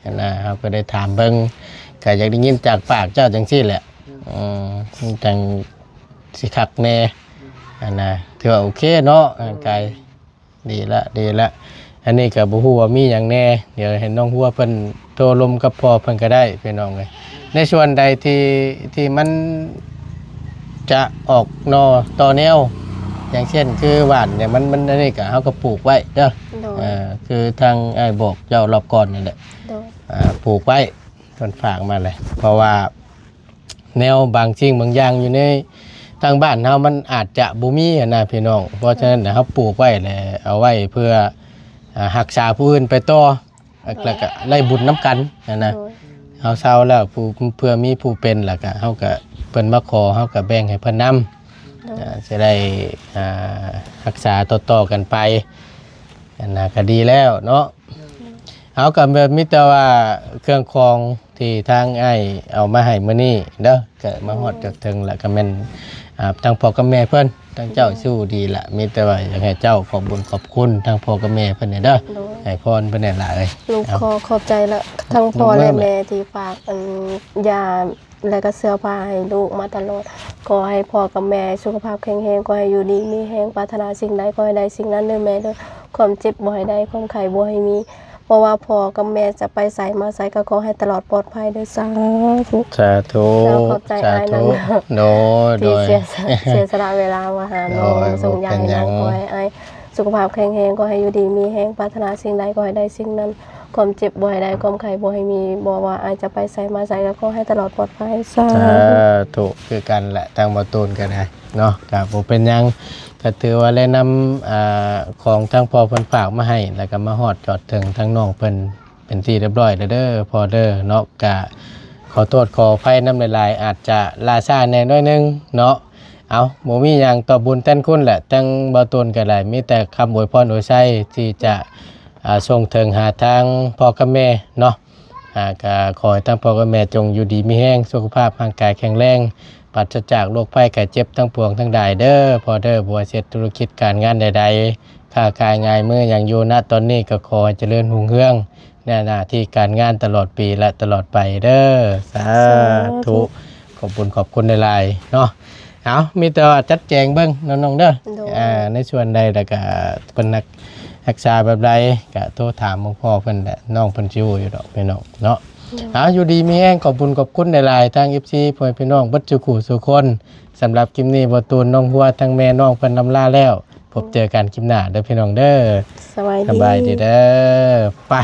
ຫັ້ນນະ. ເຮົາກໍໄດ້ຖາມເບິ່ງ ກໍຢາກໄດ້ຍິນຈາກປາກເຈົ້າຈັ່ງຊີ້ແຫຼະ. ໂດຍ. ອືມ ມັນຈັ່ງຊິຄັກແດ່ ໂດຍ ຫັ້ນນະ. ຖືວ່າໂອເຄເນາະ ໂດຍ ກາຍ ດີລະ ດີລະ. ອັນນີ້ກໍບໍ່ຮູ້ວ່າມີຫຍັງແດ່ ດຽວໃຫ້ນ້ອງຫົວເພິ່ນໂທລົມກັບພໍ່ເພິ່ນກໍໄດ້ພີ່ນ້ອງເອີຍ. ໃນສ່ວນໃດທີ່ ທີ່ມັນຈະອອກໜໍ່ຕໍ່ແນວ ຢ່າງເຊັ່ນຄືຫວ່ານຫຍັງ ມັນ ມັນ ອັນນີ້ກໍເຮົາກໍປູກໄວ້ເດີ. ໂດຍ. ເອີ ຄືທາງອ້າຍບອກເຈົ້າລອບກ່ອນນັ້ນແຫຼະ. ໂດຍ. ອ່າ ປູກໄວ້ ເພິ່ນຝາກມາແຫຼະ ເພາະວ່າ ແນວບາງສິ່ງບາງຢ່າງຢູ່ໃນທາງບ້ານເຮົາ ມັນອາດຈະບໍ່ມີຫັ້ນນະພີ່ນ້ອງ. ເພາະສະນັ້ນເຮົາປູກໄວ້ແຫຼະ ເອົາໄວ້ເພື່ອ ອ່າ ຮັກສາຜູ້ອື່ນໄປຕໍ່ ແລ້ວກໍໄດ້ບຸນນຳກັນຫັ້ນນະ. ໂດຍ. ເຮົາເຊົາແລ້ວ ຜູ້ ເພື່ອມີຜູ້ເປັນ ແລ້ວກໍເຮົາກໍ ເພິ່ນມາຂໍ ເຮົາກໍແບ່ງໃຫ້ເພິ່ນນຳ. ໂດຍ. ອ່າ ຈະໄດ້ ອ່າ ຮັກສາຕໍ່ໆກັນໄປຫັ້ນນະ ກໍດີແລ້ວເນາະ. ໂດຍ. ເຮົາກໍແບບມີແຕ່ວ່າເຄື່ອງຂອງ ທີ່ທາງອ້າຍເອົາມາໃຫ້ມື້ນີ້ເດີ ກໍມາຮອດຈອດເຖິງແລ້ວ ກໍແມ່ນ ອ່າ ທາງພໍ່ກັບແມ່ເພິ່ນ ທາງເຈົ້າ ໂດຍ ສູ້ດີລະ. ມີແຕ່ວ່າຢາກໃຫ້ເຈົ້າຂອບບຸນຂອບຄຸນທາງພໍ່ກັບແມ່ເພິ່ນແດ່ເດີ. ໂດຍ. ໃຫ້ພອນເພິ່ນແດ່ຫຼາຍ. ລູກ ເອົາ ຂໍຂອບໃຈລະ ທັງພໍ່ ໂດຍ ແລະແມ່ທີ່ຝາກ ອັນ ຢາ ແລະກະເສື້ອຜ້າໃຫ້ລູກມາຕະຫຼອດ. ຂໍໃຫ້ພໍ່ກັບແມ່ສຸຂະພາບແຂງແຮງ, ຂໍໃຫ້ຢູ່ດີມີແຮງ, ປາດຖະໜາສິ່ງໃດຂໍໃຫ້ໄດ້ສິ່ງນັ້ນເດີແມ່ເດີ. ຄວາມເຈັບບໍ່ໃຫ້ໄດ້, ຄວາມໄຂ້ບໍ່ໃຫ້ມີ. ບໍ່ວ່າພໍ່ກັບແມ່ຈະໄປໃສມາໃສ ກໍຂໍໃຫ້ຕະຫຼອດປອດໄພເດີ. ສາທຸ ສາທຸ. ເຈົ້າ ຂອບໃຈອ້າຍນຳ ສາທຸ ໂດຍ ທີ່ ໂດຍ ເສຍສະ ເສຍສະຫຼະເວລາມາຫານ້ອງ ໂດຍ ສົ່ງຢາໃຫ້ນ້ອງ. ບໍ່ເປັນຫຍັງ. ຂໍໃຫ້ອ້າຍສຸຂະພາບແຂງແຮງ, ຂໍໃຫ້ຢູ່ດີມີແຮງ, ປາດຖະໜາສິ່ງໃດຂໍໃຫ້ໄດ້ສິ່ງນັ້ນ. ຄວາມເຈັບບໍ່ໃຫ້ໄດ້, ຄວາມໄຂ້ບໍ່ໃຫ້ມີ. ບໍ່ວ່າອ້າຍຈະໄປໃສມາໃສ ກໍຂໍໃຫ້ຕະຫຼອດປອດໄພ. ສາ ສາທຸ. ຄືກັນແຫຼະ ທາງບໍ່ຕູນກໍໄດ້ເນາະ, ກໍບໍ່ເປັນຫຍັງ. ກໍຖືວ່າໄດ້ນຳ ອ່າ ຂອງທາງພໍ່ເພິ່ນຝາກມາໃຫ້ ແລ້ວກໍມາຮອດຈອດເຖິງທາງນ້ອງເພິ່ນເປັນທີ່ຮຽບຮ້ອຍແລ້ວເດີພໍ່ເດີເນາະ. ກໍຂໍໂທດຂໍອະໄພນຳຫຼາຍໆ ອາດຈະລ່າຊ້າແດ່ໜ້ອຍໜຶ່ງເນາະ. ເອົາ ບໍ່ມີຫຍັງ, ຕອບບຸນແທນຄຸນແຫຼະ. ທາງບໍ່ຕູນກໍໄດ້ມີແຕ່ຄຳອວຍພອນອວຍໄຊທີ່ຈະ ອ່າ ສົ່ງເຖິງຫາທາງພໍ່ກັບແມ່ເນາະ. ອ່າ ກໍຂໍໃຫ້ທັງພໍ່ກັບແມ່ຈົ່ງຢູ່ດີມີແຮງ ສຸຂະພາບຮ່າງກາຍແຂງແຮງ ປາສະຈາກໂລກໄພໄຂ້ເຈັບທັງປວງທັງຫຼາຍເດີພໍ່ເດີ. ບໍ່ວ່າເຮັດທຸລະກິດການງານໃດໆ ຄ້າຂາຍງ່າຍມືຫຍັງຢູ່ນະຕອນນີ້ ກໍຂໍໃຫ້ຈະເລີນຮຸ່ງເຮືອງໃນໜ້າທີ່ການງານຕະຫຼອດປີ ແລະ ຕະຫຼອດໄປເດີ. ສາທຸ. ສາທຸ. ຂອບບຸນຂອບຄຸນຫຼາຍໆເນາະ. ເອົາ ມີແຕ່ວ່າຈັດແຈງເບິ່ງເນາະນ້ອງເດີ. ໂດຍ. ອ່າ ໃນສ່ວນໃດ ແລ້ວກະເພິ່ນຮັກ ຮັກສາແບບໃດ ກະໂທຖາມພໍ່ເພິ່ນແຫຼະ ນ້ອງເພິ່ນຊິຮູ້ຢູ່ດອກພີ່ນ້ອງເນາະ. ໂດຍ. ເອົາ ຢູ່ດີມີແຮງ ຂອບບຸນຂອບຄຸນຫຼາຍໆ ທາງ ເອັຟຊີ ພໍ່ແມ່ພີ່ນ້ອງເບິດສູ່ຄູ່ສູ່ຄົນ. ສຳລັບຄລິບນີ້ ບໍ່ຕູນ ນ້ອງຫົວ ທັງແມ່ນ້ອງເພິ່ນລຳລາແລ້ວ. ພົບເຈີກັນຄລິບໜ້າເດີພີ່ນ້ອງເດີ. ສະບາຍດີ. ສະບາຍດີເດີ. ໄປ.